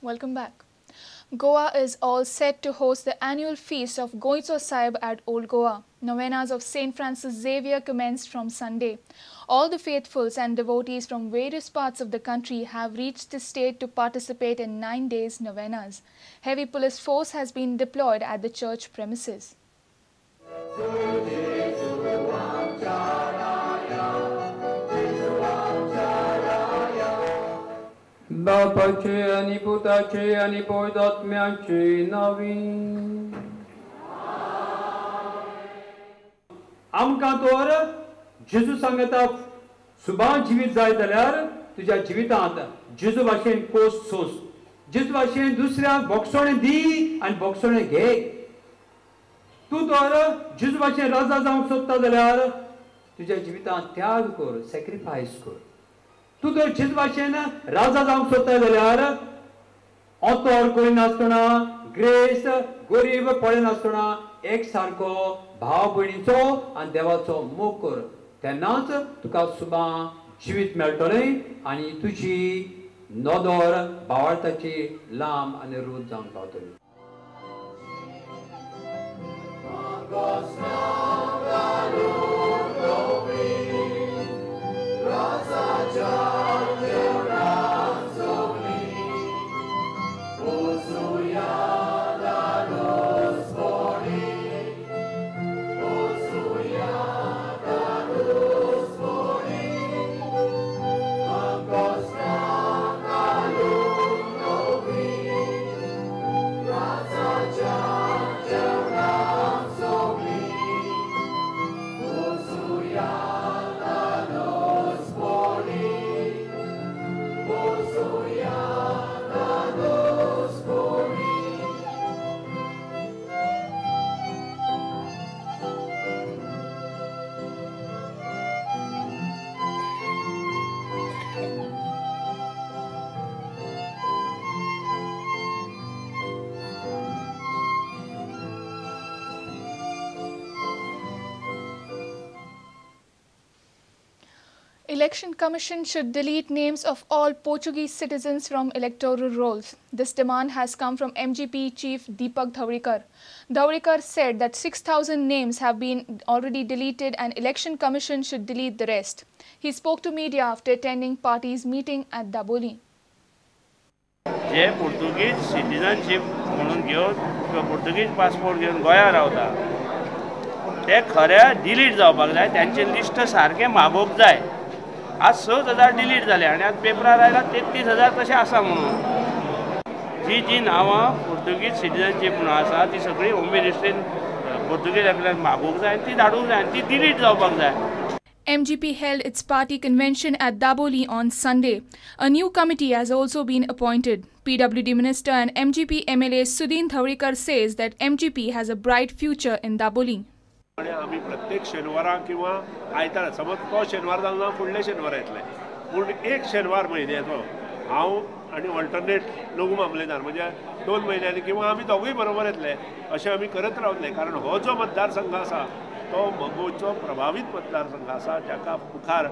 Welcome back. Goa is all set to host the annual feast of Goencho Saib at Old Goa. Novenas of St. Francis Xavier commenced from Sunday. All the faithfuls and devotees from various parts of the country have reached the state to participate in 9 days novenas. Heavy police force has been deployed at the church premises. बापाचे आनी पुताचे आनी पवित्र आत्म्याचे नांवी. आमकां तर जेजू सांगता सुबा जिवीत जाय जाल्यार तुज्या जिवितांत जेजू भाशेन कोस सोस, जेजू भाशेन दुसऱ्यांक बोगसणें दी आनी बोगसणें घे. तूं तर जेजू भाशेन राजा जावंक सोदता जाल्यार तुज्या जिवितांत त्याग कर, सॅक्रिफायस कर. तूं जर जेजू भाशेन राजा जावंक सोदता जाल्यार ओतोर करिनासतना, ग्रेस गरीब पळयनासतना एक सारको भाव भयणीचो आनी देवाचो मोग कर, तेन्नाच तुका सुबा जिवीत मेळटलें आनी तुजी नदर भावार्थाची लांब आनी रूच जावंक पावतली. Election Commission should delete names of all Portuguese citizens from electoral rolls. This demand has come from MGP Chief Deepak Dhavalikar. Dhavalikar said that 6,000 names have been already deleted and Election Commission should delete the rest. He spoke to media after attending party's meeting at Dabolim. J Portuguese citizenship म्हणून घेवन किंवा पोर्तुगीज passport घेवन गोंया रावता ते खरें delete जावपाक जाय, त्यांचे लिस्ट सारकें मागोवंक जाय. आज 6,000 डिलीट जाले आनी आज पेपरार आयला 33,000 तशें आसा म्हणून. जी जी नांवां पोर्तुगीज सिटीजनशीप म्हणून आसा ती सगळी होम मिनिस्ट्रीन पोर्तुगीज आपल्याक मागोवंक जाय आनी ती धाडूंक जाय आनी ती डिलीट जावपाक जाय. MGP held its party convention at Dabolim on Sunday. A new committee has also been appointed. PWD Minister and MGP MLA Sudin Dhavalikar says that MGP has a bright future in Dabolim. आमी प्रत्येक शेनवारा किंवा आयतारा, समज तो शेनवार जालो ना फुडले शेनवार येतले, पूण एक शेनवार म्हयन्याचो हांव आनी ऑल्टरनेट लघु मामलेदार म्हणजे 2 म्हयन्यांनी किंवा आमी दोगूय बरोबर येतले अशें आमी करत रावतले. कारण हो जो मतदारसंघ आसा तो मगोचो प्रभावीत मतदारसंघ आसा, जाका मुखार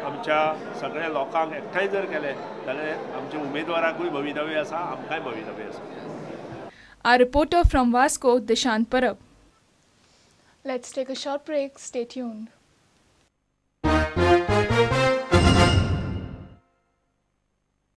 आमच्या सगळ्या लोकांक एकठांय जर केले जाल्यार आमच्या उमेदवाराकूय भवितव्य आसा, आमकांय भवितव्य आसा. Our reporter from Vasco, Dishant Parab. Let's take a short break. Stay tuned.